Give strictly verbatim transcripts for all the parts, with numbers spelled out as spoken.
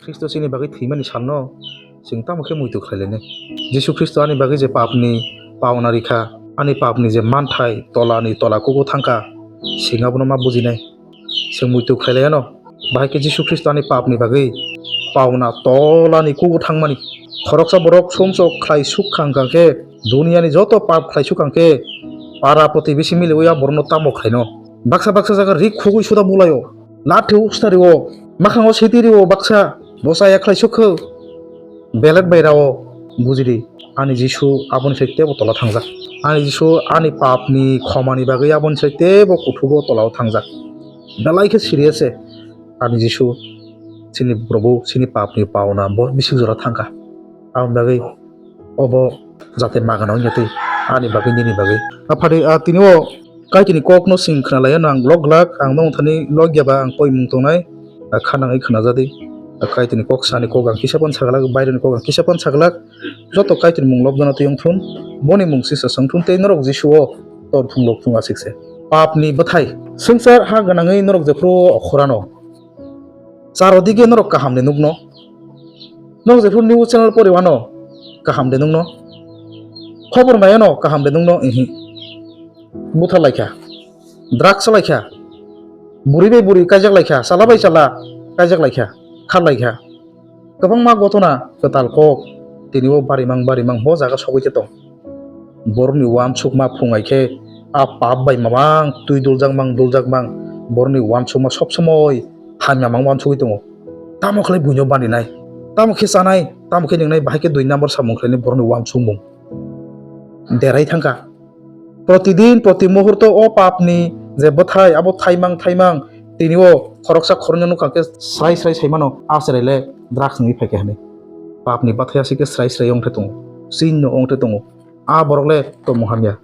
Khristo chini bagwi thwimani salno chwng tamo khe muitu khlai lainai? Jisu Khristo ani bagwi je papni pauna rikha, ani papni je manthai tolani tola kugo thangkha, chwng abono ma bujinai? Chwng muitu khlai laiano. Bahai khe Jisu Khristo ani papni bagwi pauna tolani kugo thangmani. Khoroksa borok sumsok khlai suk kha wngkha khe, duniyani joto pap khlai suk kha khe, para protibesi miliwi a borokno tamo khlaino? Baksa baksa jaga rik khugwi suda bulaio, lathi uksnario, makhango sitirio baksa, bo chaya khlai suk kho. Belek bai rao bujidi, ani Jisu aboni sai tebo tola thangjak. Ani Jisu ani papni khomani bagwi aboni sai tebo kuthugo tolao thangjak. Belai khe serious se ani Jisu, chini Probhu, chini papni pauna bo bising jora thangkha. Aboni bagwi obo jate magana wngya twi ani bagwi, nini bagwi. Aphari, ah, tini o Kaitorni kokno chwng khna laiya, ang lok glak, ang no thani lok ya ba ang poimung tongnai, ah, kha nangwi khna jadi. Ah, Kaitorni kok sani kok ang kisa pan saglak, baireni kok ang kisa pan saglak, joto Kaitorni mung lobjana twi wngthun, boni mung sisa songthun tei norok Jisu o tor thung lok thung asik se. Papni bwthai, swngchar ha gwnangwi norok jephru o khorano. Charo dige norok kaham de nukno. Norok jephru news channel pori wano kaham de nukno. Khobor naiano kaham de nukno, ihi. Butha laikha. Drugs laikha. Buri bai buri kaijak laikha. Chala bai chala kaijak laikha. Khar laikha. Kwbangma gotona kwtal kok tini o barimang barimang bo jaga sogwi khe tong. Borokni uansukma phungai khe a pap bai mamang twi duljak mang, duljak mang, borokni uansukma sob somoi hamya mang uansugwi tongo. Tamo khlai buino baninai, tamo khe chanai, tamo khe ningnai, bahai khe dui number samung khlainai borokni uansukmung. Derai thangkha. Protidin, proti muhurto o papni je bwthai, abo thaimang, thaimang, tini o khoroksa khoroknwi nukha khe srai srai saimano, a chwrai le drugs wngwi phaikha hinwi. Papni bwthai aswk khe srai srai wngthai tongo, chini no wngthai tongo. A borok le tongmung hamya.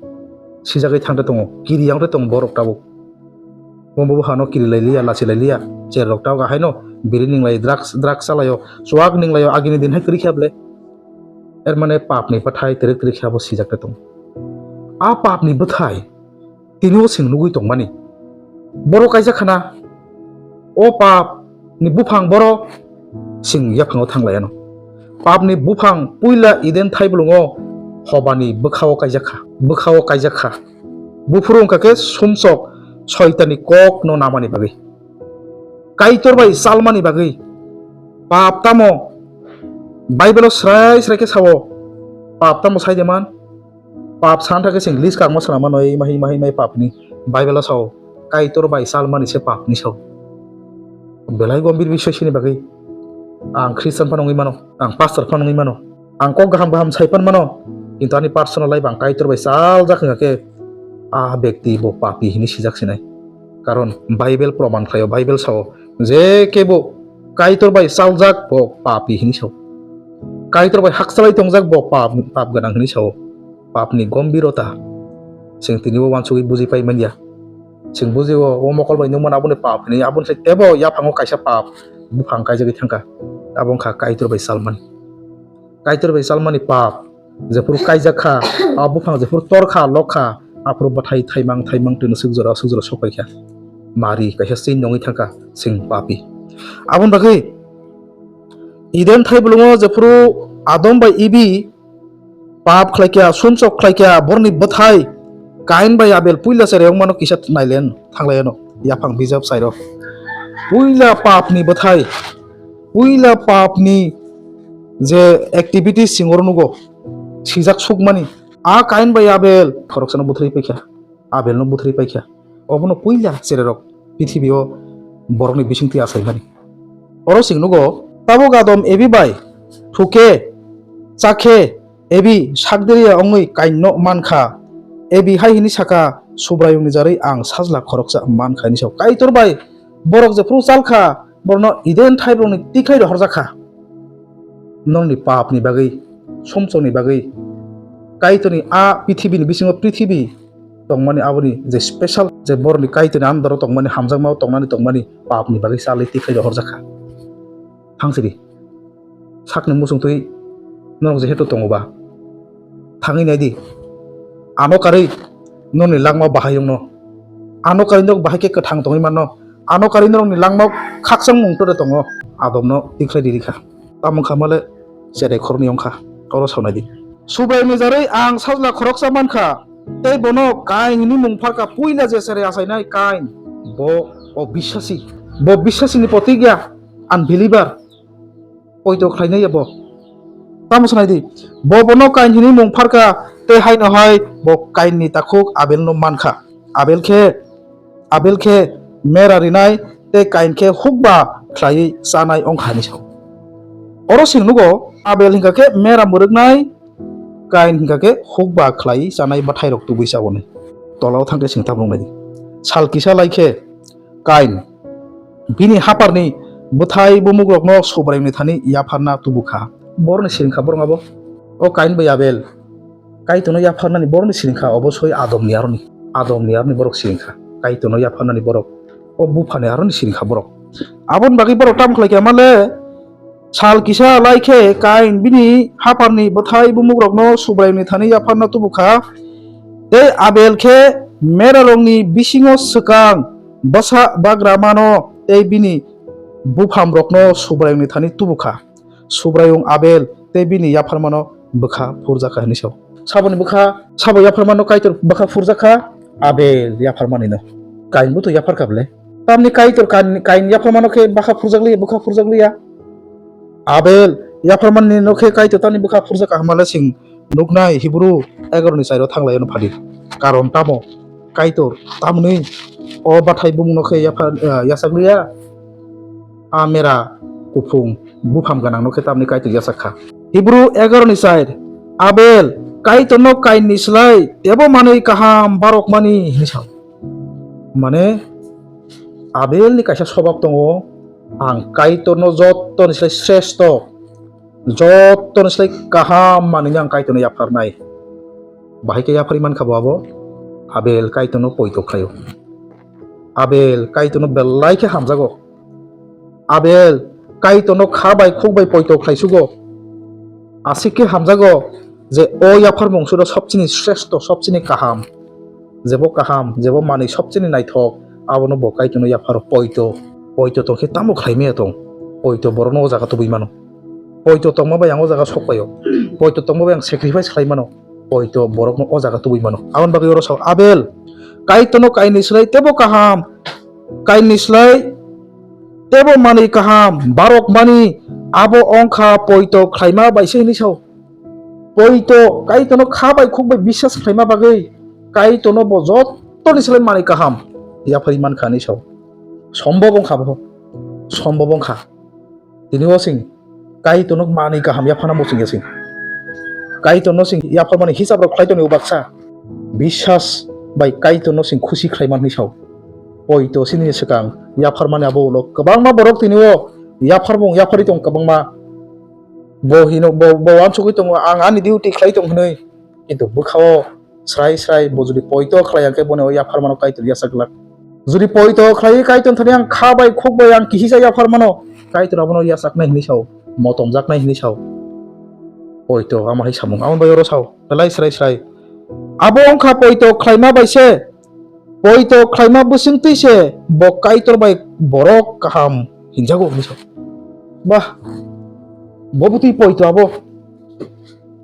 Sijagwi thangde tongo, kiri yangde tongo borok tabuk. Bombo bo hano kiri lai liya, lachi lai liya. Cherrok tabuk ahaino biri ning lai, drugs, drugs chalaio, chuak ning laio, agini din hai kwrwi khe ble. Er mane papni bwthai twrwk twrwk khe abo sijak de tongo. A papni bwthai tini o chwng nugwi tongmani. Borok kaijak khana, o pap ni buphang boro chwng yaphango thang laiano. Pap ni buphang puila Eden thaiblwngo hobani bwkhao kaijak kha, bwkhao kaijak kha. Buphuru wngkha khe sumsok Soitanni kokno namani bagwi, Kaitor bai chalmani bagwi. Pap tamo? Bible-o srai srai khe sao, pap tamo sai de man? Pap san thakhe chwng list kangma swnam mano, ei mahi mahi mai papni. Bible-o sao, Kaitor bai chalmani se papni sao. Belai gombir bisoi sini bagwi. Ang Christian phano wngwi mano, ang pastor phano wngwi mano, ang kok gaham gaham sai phano mano, kintu ani personal life ang Kaitor bai chaljak wngkha khe, a bekti bo papi hinwi sijak sinai. Karon Bible proman khlaio, Bible sao, je kebo Kaitor bai chaljak bo papi hinwi sao. Kaitor bai hakchalai tongjak bo pap, pap gwnang hinwi sao. Papni gombirota chwng tini o uansugwi buji pai manya. Chwng buji o, o mokol bai nukmano aboni pap hinwi, aboni sai tebo yaphango kaisa pap buphang kaijagwi thangkha. Abo wngkha Kaitor bai chalmani. Kaitor bai chalmani pap jephuru kaijak kha, a buphang jephuru tor kha, lok kha, aphuru bwthai thaimang thaimang twino swk jora swk jora sopai kha. Mari kaisa chini wngwi thangkha, chwng papi. Aboni bagwi Eden thaiblwngo jephuru Adam bai Evi pap khlai kha, sumsok khlai kha, borokni bwthai Kain bai Abel puila chwrai wngmano kisa nailen thanglaiano yaphang bijap sairo. Puila papni bwthai, puila papni je activities singoro nugo, sijak sukmani. A Kain bai Abel khoroksano butharwi paikha, Abelno butharwi paikha. Obono puila chwrairok pithibio borokni bisingtwi achaimani. Oro chwng nugo, tabuk Adam Evi bai thukhe, chakhe, Evi sakdiriya wngwi Kainno mankha. Evi hai hwnwi sakha, Subraiyungni jarwi ang sajla khoroksa mankha, hwnwi sao. Kaitor bai borok jephru chalkha, borokno Eden thaibrokni tikhlai rohorjakha. Nokni papni bagwi, sumsokni bagwi, Kaitorni a pithibini bisingo prithibi tongmani, aboni je special, je borokni Kaitorni andaro tongmani, hamjakmao tongnani tongmani, papni bagwi chalwi tikhlai rohorjakha. Thangsidi. Sakni muchungtwi norok jehetu tongo ba, thangwi naidi. Ano karwi norokni langmao bahai wngno. Ano karwi norok bahai khe kwthang tongwi manno. Ano karwi norokni langmao khakchangmung tore tongo. Adamno tikhlai riri kha. Tamo wngkha male cherai khoroknwi wngkha. Oro saunai di. Subraiyungni jarwi ang sajla khoroksa mankha, tei bono Kain hwnwi mung pharkha. Puila je cherai achainai Kain, bo obiswasi. Bo biswasini protigya, unbeliever. Poito khlainai ya bo. Tamo sanai di. Bo bono Kain hwnwi mung pharkha, tei haino hai bo Kainni takhuk Abelno mankha. Abel khe, Abel khe mera rinai, tei Kain khe hukba khlaiwi chanai wngkha hinwi sao. Oro chwng nugo, Abel hwnkha khe mera mwrwknai, Kain hwnkha khe hukba khlaiwi chanai bwthairok tubui chaboni. Tolao thangkhe chwng tabuk nai di. Sal kisa lai khe Kain bini haparni bwthai bumukrokno Subraiyungni thani yapharna tubu kha. Borokni siring kha borok abo. O Kain bai Abel Kaitorno yapharnani borokni siring kha, obosoi Adomni aroni. Adomni aroni borok siring kha. Kaitorno yapharnani borok. O buphani aroni siring kha borok. Aboni bagwi borok tamo khlai kha male, sal kisa lai khe Kain bini haparni bwthai bumukrokno Subraiyungni thani yapharna tubu kha. Tei Abel khe merarokni bisingo swkang bwsa bagra mano tei bini buphamrokno Subraiyungni thani tubu kha. Subraiyung Abel tei bini yapharmano bwkha phurjakha hinwi sao. Saboni bwkha, sabo yapharmano Kaitor bwkha phurjakha, Abel yapharmanino. Kain bo to yapharkha bwle. Tamni Kaitor Kain, Kain yapharmano khe bwkha phurjakliya, bwkha phurjakliya. Abel yapharmanino khe Kaitor tamni bwkha phurjakha hwnmale chwng nuknai Hibru egaroni chairo thanglaio phadi. Karon tamo Kaitor tamni o bathai bumungno khe yaphar, eh, yachakliya. A mera kuphung bupham gwnangno khe tamni Kaitor yachak kha. Hibru egaroni chair, Abel Kaitorno Kainni slai tebo manwi kaham barokmani hinwi sao. Mane, Abelni kaisa sobab tongo, ang Kaitorno jottoni slai sreshto, jottoni slai kaham manwino ang Kaitorno yapharnai. Bahai khe yapharwi mankha bo abo? Abel Kaitorno poito khlaio. Abel Kaitorno belai khe hamjago. Abel Kaitorno kha bai khuk bai poito khlaisugo. Aswk khe hamjago je o yapharmung sudo sobchini sreshto, sobchini kaham. Jebo kaham, jebo manwi sobchini naithok, abono bo Kaitorno yapharo poito. Poito tongkhe tamo khlaimaya tong? Poito borokno o jaga tubui mano. Poito tongma bai ang o jaga sok paio. Poito tongma bai ang sacrifice khlai mano. Poito borokno o jaga tubui mano. Aboni bagwi oro sao Abel Kaitorno Kainni slai tebo kaham, Kainni slai tebo manwi kaham barokmani abo wngkha poito khlaima bai se hinwi sao. Poito Kaitorno kha bai khuk bai biswas khlaima bagwi Kaitorno bo jottoni slai manwi kaham yapharwi mankha hinwi sao. Sombob wngkha bo. Sombob wngkha. Tini o chwng Kaitorno manwi kaham yapharna muchungya chwng. Kaitorno chwng yapharmani hisab rok khlai tongwi baksa. Biswas bai Kaitorno chwng khusi khlai man hinwi sao. Poito chini swkang yapharmani abo ulo kwbangma borok tini o yapharmung yapharwi tong kwbangma. Bo hino, bo, bo uansugwi tongo, ang ani duty khlai tong hinwi. Kintu bwkhao srai srai bo jodi poito khlai ya khe boni o yapharmano Kaitor yachak glak. Jodi poito khlaiwi Kaitor thani ang kha bai khuk bai ang kihisa yapharmano, Kaitor abono yachaknai hinwi sao, motomjaknai hinwi sao. Poito ama hai samung, aboni bai oro sao, belai srai srai. Abo wngkha poito khlaima bai se. Poito khlaima bwswng twi se bo Kaitor bai borok kaham hinjago hinwi sa. Bah, bo bwtwi poito abo.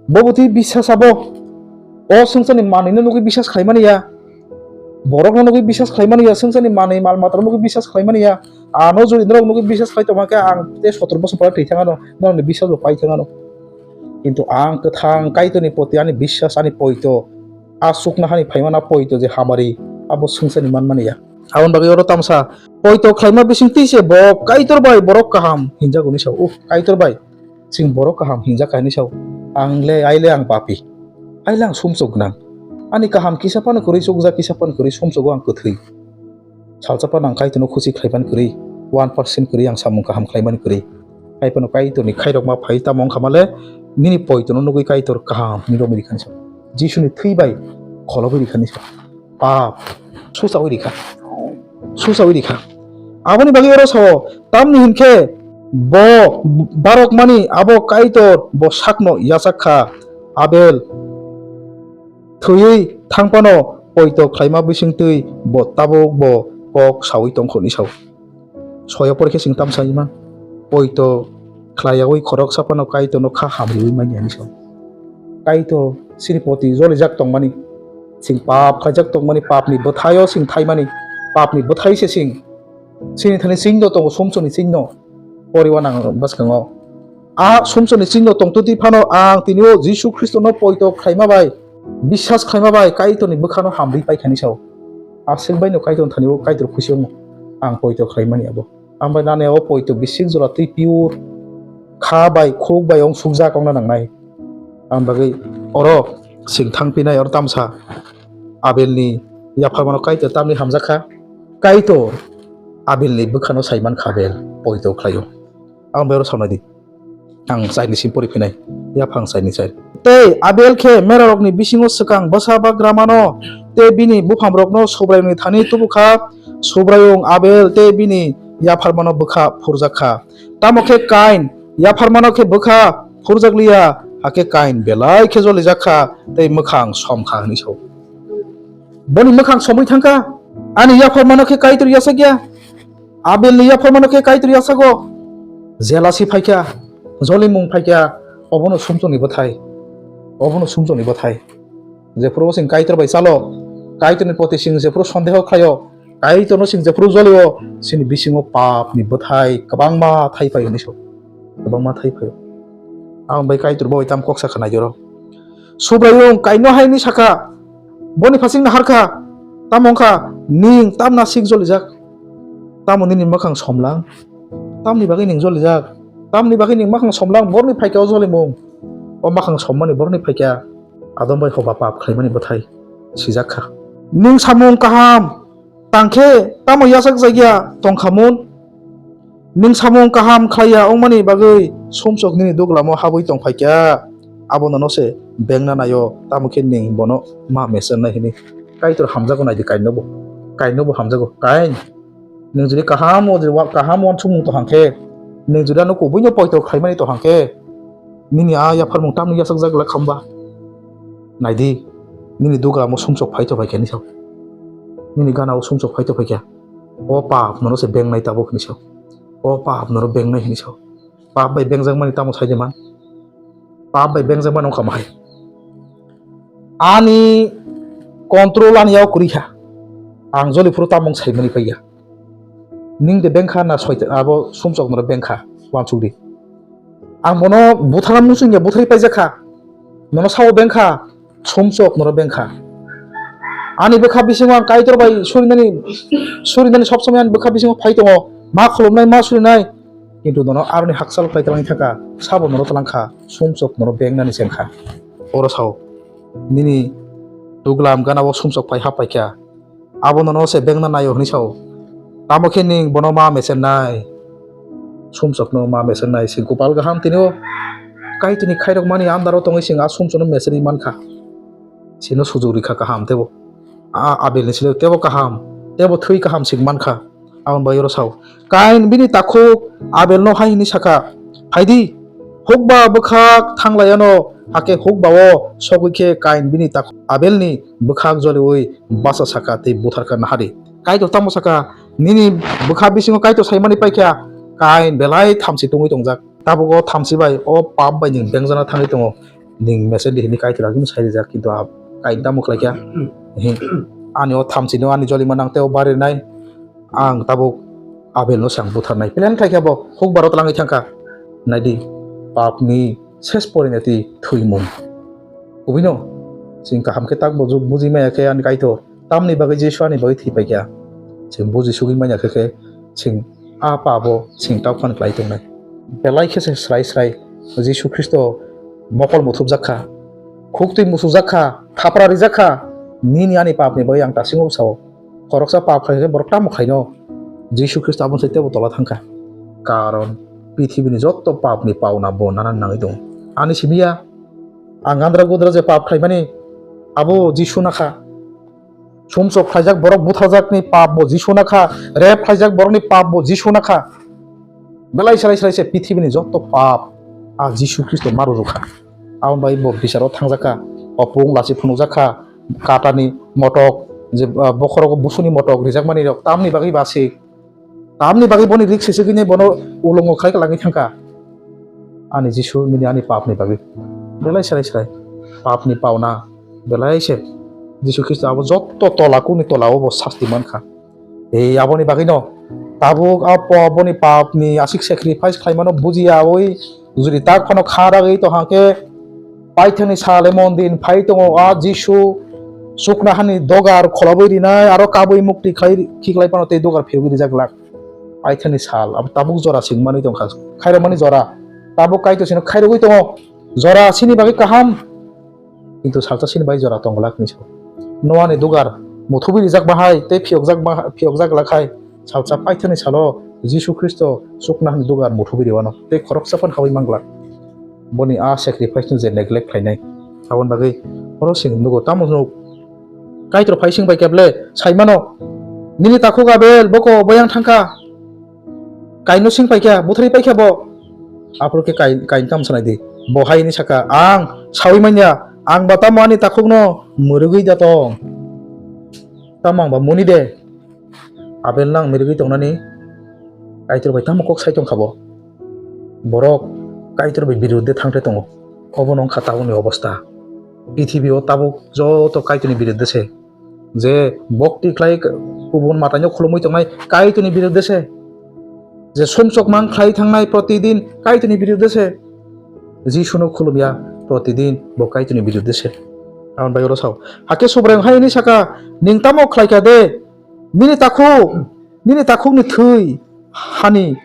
Bo bwtwi biswas abo. O swngcharni manwino nugwi biswas khlaimani ya. Borokno nugwi biswas khlaimani ya, swngcharni manwi mal matarno nugwi biswas khlaimani ya. Ano jodi norok nugwi biswas khlai tongma khe ang tei sotor bosor pore thwi thangano, norokni biswas bo pai thangano. Kintu ang kwthang Kaitorni proti ani biswas, ani poito, a chuknohani phaimana poito je hamari, abo swngcharni manmani ya. Aboni bagwi oro tamsa poito khlaima bising twi se bo Kaitor bai borok kaham hinjago hinwi sao. Uh, Kaitor bai, chwng borok kaham hinjak kha hinwi sao. Ang le, ai le ang papi. Ai le ang sumsok gwnang. Ani kaham kisa phano kwrwi chukjak, kisa phano kwrwi sumsogo ang kwthwi. Salsa phano ang Kaitorno khusi khlaiman kwrwi, one percent kwrwi ang samung kaham khlaimani kwrwi. Hai phano Kaitorni khairokma phai tamo wngkha male, nini poitono nugwi Kaitor kaham hinwi romwi rikha hinwi sa. Jisuni thwi bai kholobwi rikha hinwi sa. Pap susawi rikha. Susawi rikha. Aboni bagwi oro sao, tamni hinkhe bo barokmani abo Kaitor bo sakno yachak kha. Abel thwiwi thang phano poito khlaima bising twi bo tabuk bo kok saui tongkha hinwi sao. Soyo porikhe chwng tamsa ima. poito khlaiyawi khoroksa phano Kaitorno kha hamriwi manya hinwi sao. Kaitor chini poti jolijak tongmani, chwng pap khaijak tongmani, papni bwthaio chwng thaimani, papni bwthai se chwng. Chini thani chwngno tongo, sumsokni chwngno poriwi nang bwskango. A sumsokni chwngno tongtwtwi phano ang tini o Jisu Khristono poito khlaima bai, biswas khlaima bai Kaitorni bwkhano hamri paikha hinwi sao. Aswk baino Kaitorni thani o Kaitor khusi wngo ang poito khlaimani abo. Ang bai nani o poito bisik jora twi pure kha bai khuk bai ong sukjak ongna nangnai. Ang bagwi oro chwng thangpinai oro tamsa Abelni yapharmano Kaitor tamni hamjakha. Kaitor Abelni bwkhano saimankha Abel poito khlaio. Ang bai oro saunai di. Ang chaini sim pori phinai. Yaphang chaini chai. Tei Abel khe merarokni bisingo swkang bwsa bagramano tei bini buphamrokno Subraiyungni thani tubukha. Subraiyung Abel tei bini yapharmano bwkha phurjakha. Tamo khe Kain yapharmano khe bwkha phurjakliya, hakhe Kain belai khe jolijakha tei mwkhang somkha hinwi sao. Boni mwkhang somwi thangkha, ani yapharmano khe Kaitor yachakya. Abelni yapharmano khe Kaitor yachago. Jealousy phaikha, jolimung phaikha, obono sumsokni bwthai, obono sumsokni bwthai. Jephuru chwng Kaitor bai chalo, Kaitorni poti chwng jephuru sondeho khlaio, Kaitorno chwng jephuru jolio, chini bisingo papni bwthai kwbangma thai phaio hinwi sao. Kwbangma thai phaio. Ang bai Kaitor bo tam kok sakha naijoro. Subraiyung Kaino hai hinwi sakha, boni phasingno harkha, tamo wngkha, ning tamna sik jolijak? Tamo nini mwkhang somlang? Tamni bagwi ning jolijak? Tamni bagwi ning mwkhang somlang? Borni phaikha o jolimung. O mwkhang sommani borni phaikha Adam bai Hoba pap khlaimani bwthai sijak kha. Ning samung kaham tangkhe tamo yachak jagya tongkhamun? Ning samung kaham khlaiya wngmani bagwi sumsok nini duglamo habwi tongphaikha, abo nono se bengna naio, tamo khe ning bono ma mesennai hini. Kaitor hamjago naidi Kainnobo, Kainnobo hamjago. Kain, nwng jodi kaham o, jodi wa-, kaham uansukmung tohang khe, nwng jodi ano kubuino poito khlaimani tohang khe, nini a yapharmung tamni yachakjak glak khamba? Naidi, nini duglamo sumsok phaito phaikha ni sao. Nini gana o sumsok phaito phaikha. O pap nono se bengnai tabuk hinwi sao. O pap nono bengnai hinwi sao. Pap bai bengjakmani tamo saide man? Pap bai bengjakmani wngkha mahai? Ani control ani yago kwrwi kha. Ang joli phuru tamo wng saimani paiya. Ning de bengkha na soita abo sumsok nono bengkha? Uansuk di. Ang bono butharna muchungya, butharwi paijak kha. Nono sao bengkha, sumsok nono bengkha. Ani bwkha bisingo ang Kaitor bai surinani, surinani sob somoi ani bwkha bisingo phai tongo. Ma khulumnai, ma surinai. Kintu nono aroni hakchal khlai twlangwi thangkha, sabo nono twlangkha, sumsok nono bengnani chengkha. Oro sao, nini duglam gana o sumsok phai hap paikha. Abo nono se bengna naio hinwi sao. Tamo khe ning bono ma mesennai. Sumsokno ma mesennai, se gopal gaham tini o Kaitorni khairokmani andaro tongwi se a sumsokno mesenwi mankha. Sino sujuk rikha kaham tebo. A Abelni silo tebo kaham, tebo thwi kaham sing mankha. Aboni bagwi oro sao. Kain bini takhuk Abelno hai hwnwi sakha, "Phaidi, hukba bwkhak thanglaiano, hakhe hukbao sogwi khe Kain bini takhuk Abelni bwkhak joliui bacha sakha tei butharkha nahadi." Kaitor tamo sakha, "Nini bwkha bisingo Kaitor saimani paikha, Kain belai thamchi tungwi tongjak." Tabuk o thamchi bai o pap bai nwng bengjana thangwi tongo. Nwng mesen di hini Kaitor agini sai rijak, kintu a Kain tamo khlai kha? Hi, ani o thamchi no ani jolima nang tei o bari rinai. Ang tabuk Abel no se ang butharnai plan khlai kha bo, hukbar o twlangwi thang kha. Nai di, pap ni ses porinati thwimung. Kubui no, chwng kaham khe tak bo buji maya khe ani Kaitor. Tamni bagwi Jisu ani bagwi thwi paikha. Chwng buji sugwi manya khe khe chwng a pabo chwng tau phan klai tongnai. Belai khe se srai srai Jisu Khristo mokol muthubjak kha, khuktwi musujak kha, thapra rijak kha, nini ani papni bagwi ang dasingo sao. Khoroksa pap khlai khe borok tamo khlaino? Jisu Khristo aboni sai teibo tola thang kha. Karon pithibini jotto papni pauna bo nana nangwi tongo. Ani simi ya, ang andra gudra je pap khlaimani, abo Jisu nakha. Sumsok khlaijak borok butharjakni pap bo Jisu nakha, rep khlaijak borokni pap bo Jisu nakha. Belai selai selai se pithibini jotto pap a Jisu Khristo ma rwrwkha. Aboni bai bo bicharo thangjakha, opung lachi phunukjakha, katani motok, je, ah, bokhorogo busuni motok rijakmani rok tamni bagwi ba se Tamni bagwi boni rik siswgwini bono ulongo khlai kwlangwi thangkha. Ani Jisu, nini ani papni bagwi. Belai srai srai. Papni pauna belai se. Jisu Khristo abo jotto tola kukni tola o bo sasti mankha. Ei aboni bagwino tabuk a po boni papni aswk sacrifice khlaimano bujiyawi jodi tak phano kha ragwi tongkha khe paithakni sal emon din phai tongo a Jisu chuknohani dogar kholobwi rinai aro kabwi mukti khlai khiklai phano tei dogar phiyogwi rijak glak. Paithakni sal abo tabuk jora singmani tongkha, khairokmani jora tabuk Kaitor sino khairogwi tongo. Jora sini bagwi kaham, kintu salsa sini bai jora tong glak hinwi sao. Noani dugar muthubwi rijak bahai tei phiyokjak baha-, phiyokjak lakhai salsa paithakni salo Jisu Khristo chuknohani dugar muthubwi riwano tei khoroksa phano habwi man glak. Boni a sacrifice no je neglect khlainai aboni bagwi oro sing nugo tamo nuk Kaitor phai sing bai khe ble saimano, "Nini takhuk Abel boko boyang thangkha." Kaino sing paikha, butharwi paikha bo. Aphuru khe Kain, Kain tamo sanai di. Bo hai hwnwi sakha, "Ang saui manya, ang ba tamo ani takhukno mwrwgwi da tong? Tamo ang ba muni de?" Abel nang mwrwgwi tongnani Kaitor bai tamo kok sai tongkha bo. Borok Kaitor bai biruddhe thangte tongo. Obono wngkha tabukni obostha. Pithibio tabuk joto Kaitorni biruddhe se. Je bokti khlai kubun mataino khulumwi tongnai Kaitorni biruddhe se. Je sumsok mang khlai thangnai protidin Kaitorni biruddhe se. Jisuno khulumya protidin bo Kaitorni biruddhe se. Aboni bagwi oro sao. Hakhe Subraiyung hai hwnwi sakha, "Nwng tamo khlaikha de? Nini takhuk, nini takhukni thwi hani,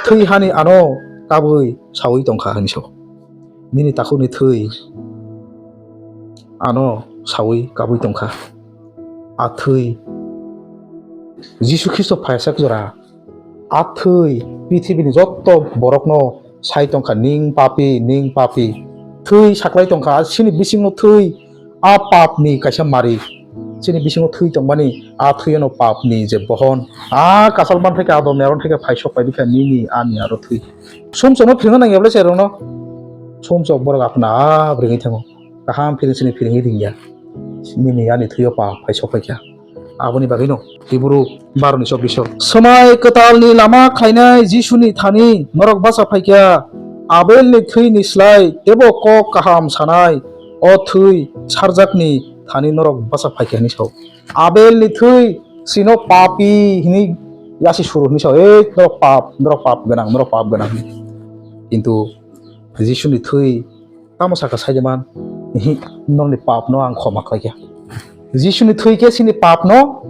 thwi hani ano kabwi saui tongkha," hwnwi sao. Nini takhukni thwi ano saui kabwi tongkha. A thwi Jisu Khristo phaisak jora, a thwi pithibini jotto borokno sai tongkha, "Ning papi, ning papi." Thwi saklai tongkha, a sini bisingo thwi, a papni kaisa mari. Sini bisingo thwi tongmani, a thwiono papni je bohon, a kasal man thai khe, adom ni aron thai khe phai sok pai bikha nini ani aro thwi. Sumsokno phirwngna nangya bwlai se rokno. Sumsok borok aphano a bwrwngwi thango. Kaham phiring sini phiringwi ringya. Nini ani thwio pap phai sok pai kha. Aboni bagwino Hibru baroni chobbiso. Swmai kwtalni lama khlainai Jisuni thani norok bacha phaikha. Abelni thwini slai teibo kok kaham sanai o thwi sarjakni thani norok bacha phaikha hinwi sao. Abelni thwi sino papi hinwi yasi suru hinwi sao. Ei norok pap, norok pap gwnang, norok pap gwnang hinwi. Kintu Jisuni thwi tamo sakha saijaman, "Ihi, nongni papno ang khoma khlaikha." Jisuni thwi khe sini papno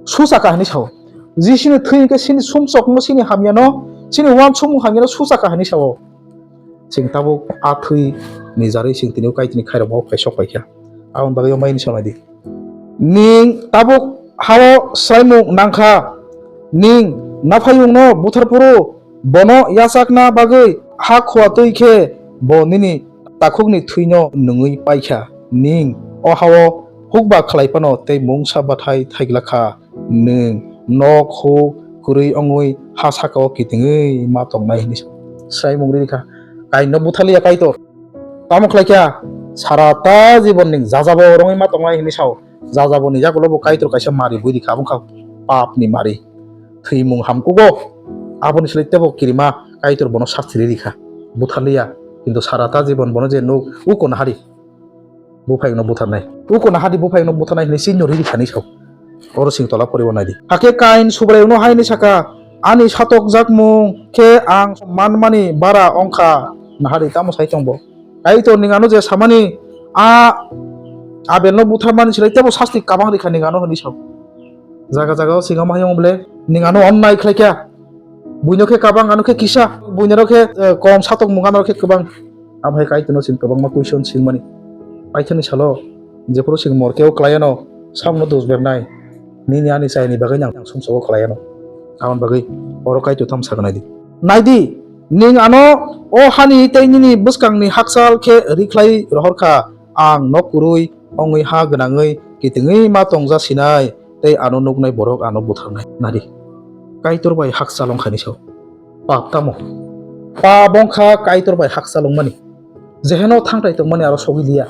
suchakha hinwi sao. Jisuni thwi khe sini sumsokno, sini hamyano, sini uansukmung hamyano suchakha hinwi sao. Chwng tabuk a thwi ni jarwi chwng tini Kaitorni khairokmao phai sok paikha. Aboni bagwi o maini sanai di. Ning tabuk hao swlaimung nangkha. Ning naphayungno buthar phuru bono yachakna bagwi ha khua twi khe bo nini takhukni thwino nungwi paikha. Ning o hao hukba khlai phano tei mungsa bathai thaiglak kha. Nwng nok huk kwrwi wngwi ha sakao kitingwi ma tongnai hinwi swlaimung rikha. Kainno buthaliya Kaitor. Tamo khlai kha, sara ta jibon ning jajabo rwngwi ma tongnai hinwi sao. Jajaboni yagulo bo Kaitor kaisa mari bui rikha, abo wngkha papni mari. Thwimung hamkugo. Aboni slai teibo kirima Kaitor bono sasti ri rikha. Butharliya, kintu sara ta jibon bono je nuk uko nahari. Buphayungno butharnai. Uko nahari buphayungno butharnai hinwi sinno ri rikha hinwi sao. Oro sing tola poribo naidi. Hakhe Kain Subraiyungno hai hwnwi sakha, "Ani satokjakmung khe ang manmani bara wngkha." Nahari tamo sai tong bo? Kaitor ning ano je samani a Abelno butharmani slai teibo sasti kabang rikha ning ano hinwi sao. Jaga jaga o singama hayung bole ning ano onnai khlaikha. Buino khe kabang ano khe kisa, buino khe, eh, kom satokmung ano khe kwbang. Abo hai Kaitorno chwng kwbangma question swngmani. Paithakni salo jephuru chwng morkeo klaiano, sabono dos bernai, nini ani chayani bagwi nang sumsogo klaiano. Aboni bagwi oro Kaitor tamo sakha naidi. Naidi, ning ano o hani tei nini bwskangni hakchal khe rikhlai rohorkha, ang nok kwrwi wngwi ha gwnangwi kitingwi ma tongja sinai, tei ano nuknai borok ano butharnai. Nadi, Kaitor bai hakchal wngkha hinwi sao. Pap tamo? Pap wngkha Kaitor bai hakchal wngmani. Jeheno thangtai tongmani aro sogwi liya.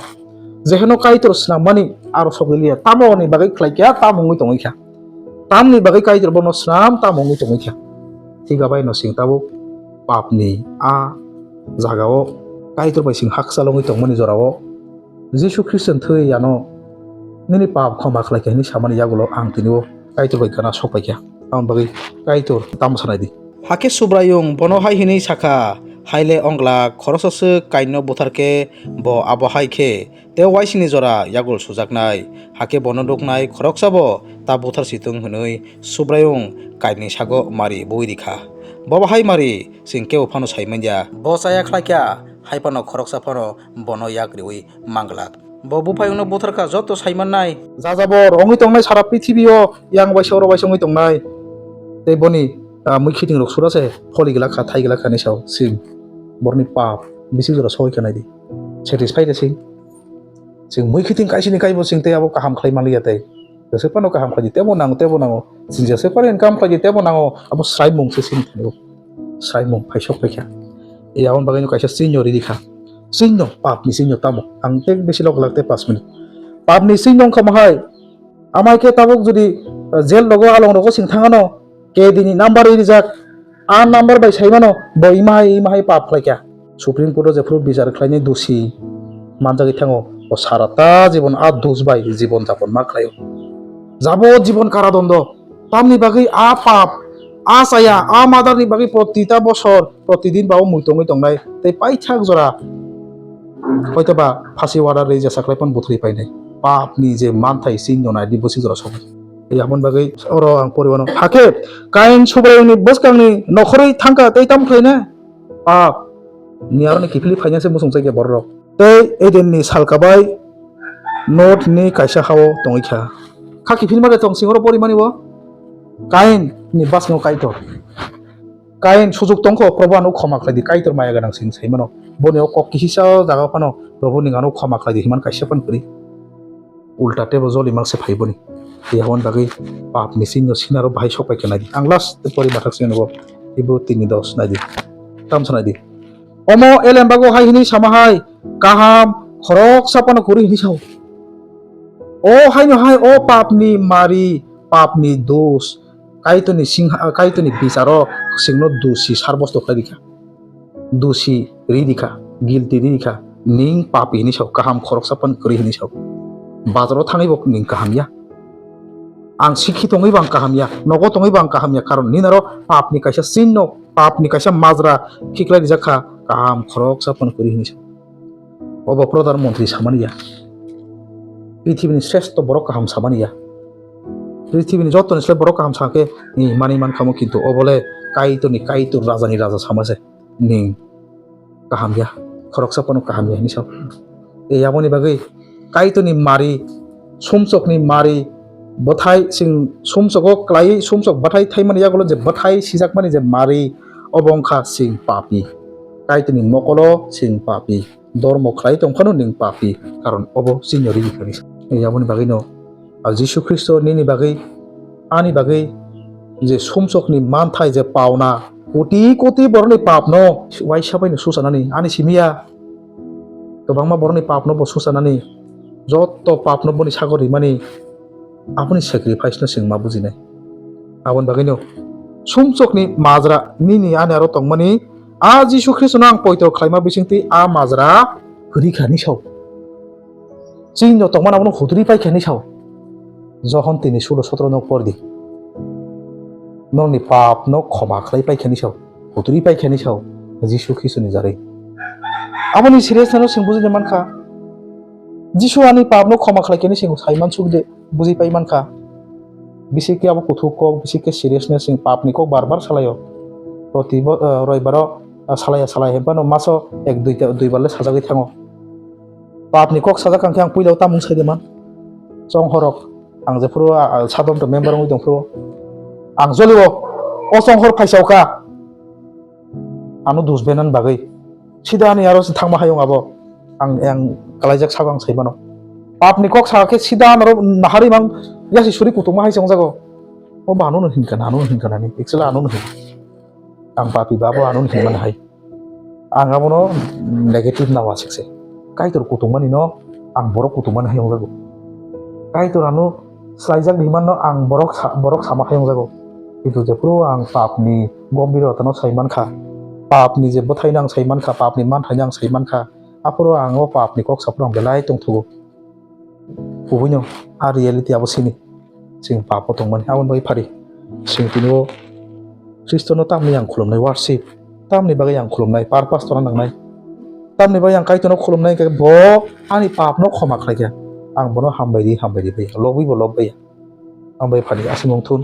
Jeheno Kaitor snammani aro sogwi liya. Tamoni bagwi khlai kha, tamo wngwi tongwi kha. Tamni bagwi Kaitor bono snam, tamo wngwi tongwi kha. Thik abaino chwng tabuk papni a jagao Kaitor bai chwng hakchal wngwi tongmani jorao Jisu Khristo ni thwi ano nini pap khoma khlai kha hwnwi samani yagulo ang tini o Kaitor bai gana sok pai kha. Aboni bagwi Kaitor tamo sanai di. Hakhe Subraiyung bono hai hwnwi sakha, "Haile ongla khoroksa swk Kainno buthar khe bo abo hai khe tei waisingni jora yagul sujaknai, hakhe bono nuknai khoroksabo ta buthar si thung," hwnwi Subraiyung Kainni sago mari bui rikha. Bobo hai mari chwng kebo phano sai manya. Bo chaya khlai kha, hai phano khoroksa phano bono yak riui manglak. Bo buphayungno buthar kha joto sai mannai. Jajabor wngwi tongnai sara prithibio yang waisa oro waisa wngwi tongnai. Tei boni, ah, mui khiting rok sura se pholi glak kha, thai glak kha hinwi sao chwng borokni pap bising jora sogwi kha nai di. Satisfy de sing. Chwng mui khiting kaisini kaibo chwng tei abo kaham khlai manliya tei. Jeswk phano kaham khlai di tebo nango, tebo nango. Chwng jeswk phano income khlai di tebo nango, abo sraimung se sini thangwi. Sraimung phaisok phaikha. E aboni bagwino kaisa chinno ridi kha. Chinno, papni chinno tamo. Ang tei bisi lok glak tei pash minute. Papni chinno wngkha mahai. Amai khe tabuk jodi, eh, jail rogo, along rogo chwng thangano, K D ni number rijak, a number bai saimano bo imahai imahai pap khlaikha. Supreme Court o jephru bichar khlainai dosi manjagwi thango, bo sara ta jibon a dos bai jibon japon ma khlaio. Jabo jibon karadondo, tamni bagwi a pap, a chaya, a mother ni bagwi protita bosor, protidin ba o mui tongwi tongnai, tei paithak jora hoitoba phasi order rijak saklai phano buthuri painai. Papni je manthai chini nonai di bwswk jora sogwi. Aboni bagwi oro ang poriwano. Hakhe Kain Subraiyungni bwskangni nokhorwi thangkha tei tamo khlaina? Pap ni aroni kiphilwi phaina se muchung chai kha bororok. Tei Edenni salka bai Nod ni kaisa hao tongwi kha. Kha kiphilma de tong sing oro porimani bo? Kain ni bwskango Kaitor. Kain sujuk tongkho, Probo ano khoma khlai di, Kaitor maya gwnang sini sai mano. Boni o kok kisisa o jaga phano Probo ning ano khoma khlai di himan kaisa phano kwrwi. Ulta tebo joli mangse phai boni. Tei aboni bagwi pap ni sini no sinaro bahai sok pai khe nai di. Ang last pori mathak sini bo Hebrew tini dos nai di. Tamsa nai di. Omo elembago hai hini sama hai, kaham khoroksa phano kwrwi hini sao. O haino hai o papni mari, papni dos, Kaitorni singha, Kaitorni bicharo chwngno dosi sarbosto khlai rikha. Dosi ri rikha, guilty ri rikha, ning papi hinwi sao, kaham khoroksa phano kwrwi hinwi sao. Bazaro thangwi bo ning kaham ya. Ang sikhi tongwi bo ang kaham ya, nogo tongwi bo ang kaham ya, karon nini aro papni kaisa chinno, papni kaisa majra khiklai rijak kha, kaham khoroksa phano kwrwi hinwi sao. Obo Prodhan Montri samani ya. Prithibini sreshto borok kaham samani ya. Prithibini jottoni slai borok kaham sakhe ni manwi mankha mo, kintu obole Kaitorni Kaitor, Rajani Raja sama se. Ning kaham ya. Khoroksa phano kaham ya hinwi sao. E aboni bagwi Kaitorni mari, sumsokni mari, bwthai sing sumsogo klaiwi sumsok bwthai thaimani yagulo je bwthai sijakmani je mari, obo wngkha sing papi. Kaitorni mokolo sing papi. Dormo khlai tong phano ning papi, karon obo chini rigi kani. Aboni bagwino, a, Jisu Khristo nini bagwi, ani bagwi je sumsokni manthai je pauna, koti koti borokni papno waisa baino susanani, ani simi ya. Kwbangma borokni papno bo susanani, jotto papno boni sagor rimani, aboni sacrifice no chwng ma bujinai. Aboni bagwino sumsokni majra nini ani aro tongmani, a Jisu Khristono ang poito khlaima bisingtwi a majra kwrwi kha hinwi sao. Chini no tongmani abono huduri pai kha hinwi sao. Johon tini sulo sotro no por di. Nokni pap no khoma khlai pai kha hinwi sao. Huduri pai kha hinwi sao. Jisu Khristoni jarwi. Aboni seriousness no chwng bujina mankha. Jisu ani pap no khoma khlai kha hinwi chwng sai mansuk de, buji pai mankha. Bisi khe abo kuthuk kok, bisi khe seriousness, chwng pap ni kok bar bar salaio. Proti bo, eh, roibaro, eh, salaya salaya hinphano maso ek dui ta, dui bar le sajagwi thango. Pap ni kok sajak kha khe ang puila o tamung sai de man. Chonghorok, ang jephuru, ah, ah, sadonto member wngwi tongphuru, ang jolio o chonghor phaisa o kha. Ano dus benan bagwi. Sida ani aro se thangma hayung abo. Ang, ang kalaijak sabo ang saimano. Pap ni kok sa khe sida ano naharwi mang yasi suri kutungma hai se wngjago. O ba ano no hinkha, ano no hinkha nani. Actually ano no hin. Ang papi ba bo ano no hinmani hai. Ang abono negative na wasik se. Kaitor kutungmani no ang borok kutungmani hai wngjago. Kaitor ano slaijak hinmano ang borok sa-, borok sama hai wngjago. Kintu jephuru ang papni gombirotano sai mankha, papni je bwthaino ang sai mankha, papni manthaino ang sai mankha, aphuru ang o papni kok saphuru ang belai tongthogo. Kubuino a reality abo sini. Chwng papo tongmani aboni bagwi phari. Chwng tini o Khristono tamni ang khulumnai worship, tamni bagwi ang khulumnai purpose tongna nangnai. Tamni bagwi ang Kaitorno khulumnai hwnkhe bo ani papno khoma khlaikha. Ang bono hambai di, hambai di bai, lobwi bo lob bai. Ang bai phari aswk mung thun.